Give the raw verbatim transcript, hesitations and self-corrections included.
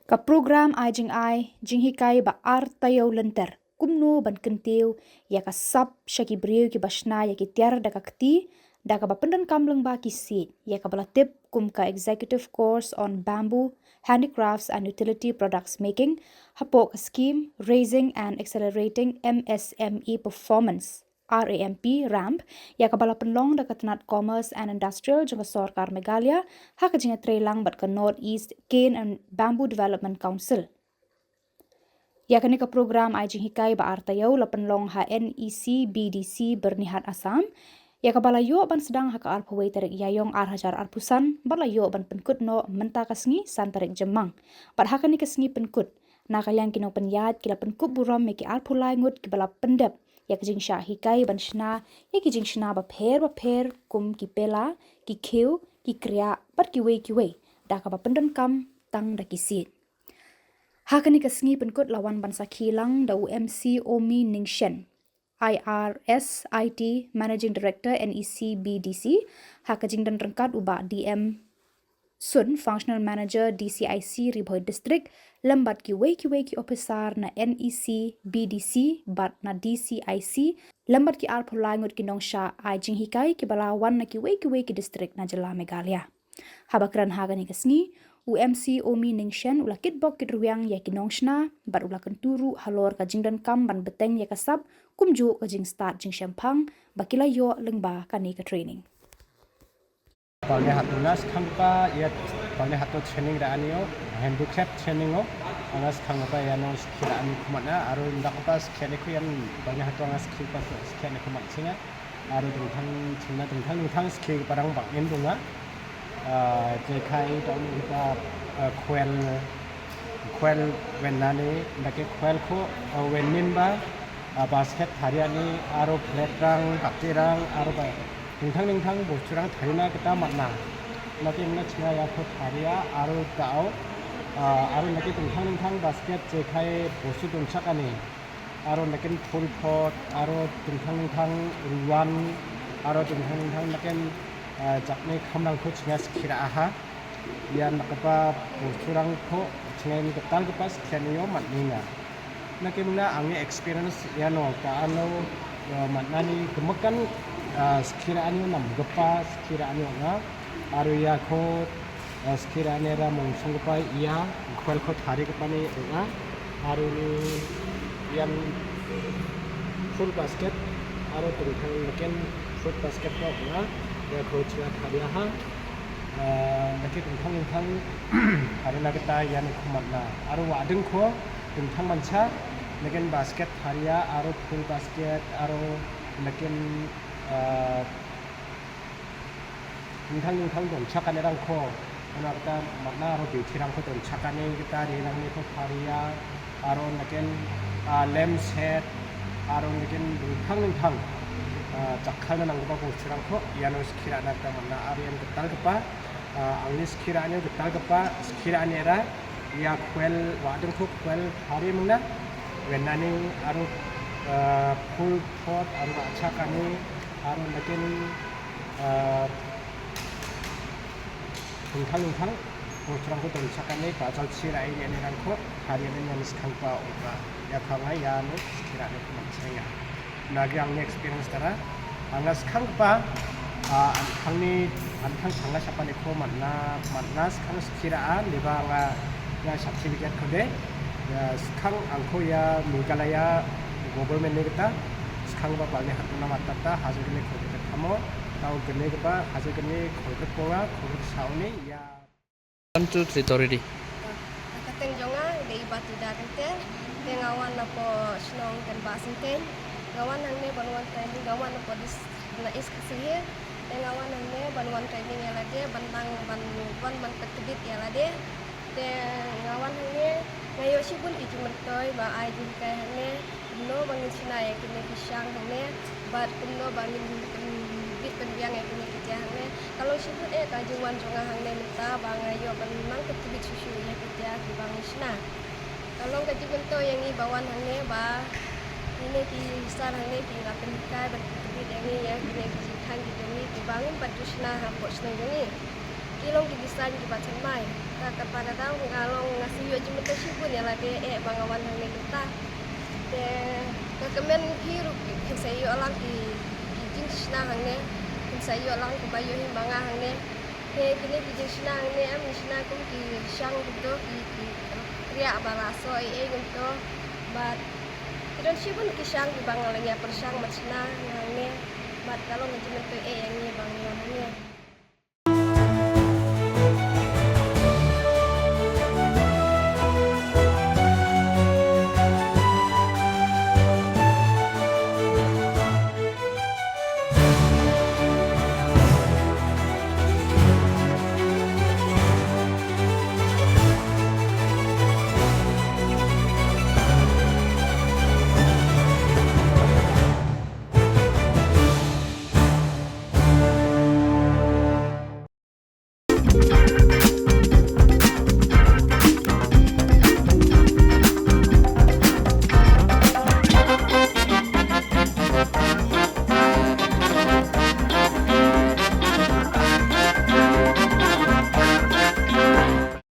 Ka program ai jingai jinghikai ba ar taïew lynter kumno ban kyntiew ïa ka sap sha ki briew kiba shna ïa ki tiar da ka kti, da kaba pyndonkam lyngba ki siej, ïa kaba la tip kum ka Executive Course on Bamboo Handicrafts and Utility Products Making, hapoh ka scheme Raising and Accelerating M S M E Performance, R A M P, ramp, ïa kaba la pynlong da ka tnat Commerce and Industrial jong ka sorkar Meghalaya, ha ka jingïatreilang bad ka North East Cane and Bamboo Development Council. Ïa kane ka program ai jinghikai ba ar taïew la pynlong ha N E C B D C Byrnihat, Assam, ïa kaba la ïoh ban sdang ha ka arphew wei tarik Ïaiong ar hajar arphew san, bad la ïoh ban pynkut noh mynta ka sngi san tarik Jymmang. Bad ha kane ka sngi pynkut, na ka liang ki nongpynïaid ki la pynkup burom ïa ki arphew lai ngut kiba la pyndep ïa ka jingshah hikai ban shna ïa ki jingshna bapher bapher kum ki pela, ki khiew, ki kriah, bad kiwei kiwei, da kaba pyndonkam tang da ki siej. Ha kane ka sngi pynkut la wan ban sakhi lang da u M C Omi Ningshen, I R S I T Managing Director, N E C B D C, ha ka jingdon ryngkat u Bah D M Sun, Functional Manager D C I C Ri Bhoi District, lem bad kiwei kiwei ki ophisar na N E C B D C bad na D C I C, lem bad ki arphew lai ngut ki nongshah ai jinghikai kiba la wan na kiwei kiwei ki district na jylla Meghalaya. Haba kren ha kane ka sngi, u M C Omi Ningshen u la kitbok kitrwiang ïa ki nongshna, bad u la kyntu ruh halor ka jingdonkam ban bteng ïa ka sap, kumjuh ka jingstad jingshemphang ba ki la ïoh lyngba kane ka training. Balme hato na skhang pa ïa balme hato training ra ani o, handicraft training o, ana skhang pa ïa no skira ani khmat na, aro nda pa skira ni khu ïa balme hato ana skira pa skira ni khmat singa, aro dingthang singa dingthang dingthang skira pa rang bang in dunga, ah, je khai tong kita, ah, khwel, khwel wen nani, nda ke khwel khu, ah, wen nin ba, ah, basket thari ani, aro plate rang, bakti rang, aro ba, dingthang dingthang bostu rang thari na kita mat na. Nda ke mna chna ïa khu thari a, aro ta au, ah, aro nda ke dingthang dingthang basket je khai bostu dungchak ani. Aro nda ken full pot, aro dingthang dingthang ruan, aro dingthang dingthang nda ken, ah, jakne kham rang khu chna skira aha. Ïa na kapa bostu rang khu chna ni kata kapa skira ni ïa mat ni na. Na ke mna ang experience ïa no ka ano, ïa mat nani kemakan, ah, skira ani nam kapa skira ani nga. Aro ïa khu, ah, skira ani ra mung sung kapa ïa khwel khu thari kapa ni nga. Aro ni ïa full basket, aro dingthang nda ken fruit basket khu nga. Ïa khu chna thari aha. Ah, nda ke dingthang dingthang, aro na kita ïa ni khu mat na. Aro wa ding khu, dingthang mancha, nda ken basket thari a, aro full basket, aro nda ken, ah, dingthang dingthang dungchak ani rang khu. Aro na kita mat na aro beauty rang khu dungchak ani kita ri rang ni khu thari a, aro nda ken, ah, lamp set, aro nda ken dingthang dingthang, ah, jakkhal na nang kapa bostu rang khu, ïa no skira na kita mat na aro ïa kita kapa, ah, angni skira ani kita kapa, skira ani ra, ïa khwel, wa ding khu khwel, thari mung na, wen nani, aro, ah, full pot, aro wa chak ani, aro nda ken, ah, dingthang dingthang, bostu rang khu dungchak ani, ba jal skira ani ani rang khu, thari ani ani skhang pa u ka, ïa kha nga ïa no skira ani khu man senga. Na ki ang ni experience tara. Anga skhang pa, ah, an khang ni, an khang khang nga sapa ni khu mat na, mat na skhang skira an, di ba nga, nga certificate khu de. Ïa skhang ang khu ïa Meghalaya government ni kita. Skhang ba bal ni hat na mat tata, hasil kene khu kita khamo. Tau kene kita, hasil kene khu kita ponga, khu kita sauni, ïa. One, two, three, to ready. Ka kyrteng jong nga dei Batuda Kynter. Te nga wan napoh shnong Kynbah Synteng. Nga wan hangne ban wan training, nga wan napoh dis na East Khasi Hills. Te nga wan hangne ban wan training ïa lade, ban nang ban wan ban pyntbit ïa lade. Te nga wan hangne nga ïoh shibun ki jingmyntoi ba ai jinghikai hangne. Kumno ba ngin shna ïa kine ki shang hangne, bad kumno ba ngin, ngin bit pynbiang ïa kine ki jia hangne. Ka long shibun eh ka jingwan jong nga hangne mynta ba nga ïoh ban nang pyntbit shuh shuh ïa ki jia kiba ngi shna. Ka long ka jingmyntoi ïa ngi ba wan hangne ba kine ki sar hangne ki la pynhikai ban pyntbit ïa ngi ïa kine ki jingthan ki jong ngi kiba ngim pat ju shna hapoh shnong jong ngi. Ki long ki design kiba thymmai. Ka, kata ka daw nga long nga sngew ïoh jingmyntoi Lada eh ba nga wan hangne mynta, te ka kmen phi ruh phin sa ïoh lang ki, ki jingshna hangne, phin sa ïoh lang kaba ïoh hi ma nga hangne. Te kine ki jingshna hangne em ngi shna kum ki shang kumto, ki, ki kriah ba la soh ei ei kumto. Bad ki don shibun ki shang kiba nga la ïa pyrshang ban shna hangne. Bad ka long ka jingmyntoi eh ïa ngi ba ngi wan hangne.